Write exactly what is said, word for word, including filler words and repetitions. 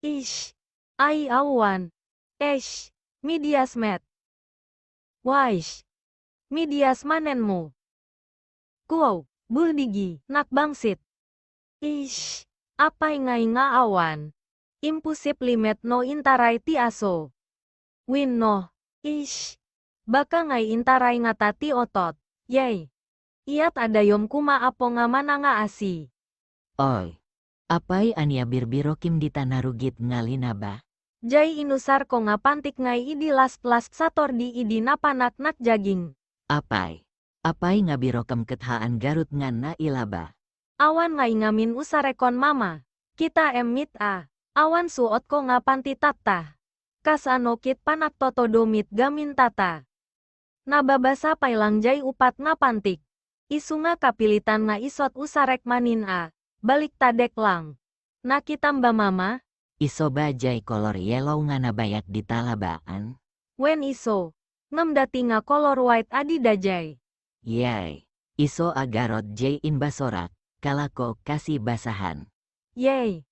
Ish. Ay awan. Esh. Midias met. Waish. Midias manenmo. Kuaw, buldigi, nakbangsit. Ish. Apay ngay nga awan. Imposible met no intaray ti aso. Wenno, ish. Baka ngay intaray ngata ti otot. Yay. Iyat adayom koma apo nga manangaasi. Oy. Apay ania birbirokem dita narugit nga linaba? Jay inusarko nga pantik ngay idi last last Saturday idi napanak nag-jogging. Apay. Apay nga birokem ket haan garut nga nailaba. Awan ngay ngamin usarekon mama. Kitaem met a. Awan suotko nga panti tatta. Kasano ket panaktotodo met gamin tatta. Nababasa pay lang jay upat nga pantik. Isu nga kapilitan nga isut usarek manen a, baliktadek lang. Nakitam ba mama? Isu ba jay kolor yellow nga nabayat dita labaan? Wen isu. Ngem dati nga kolor white a dida jay. Yay. Isu a garut jay imbasurak, kalako kasi basahan. Yay.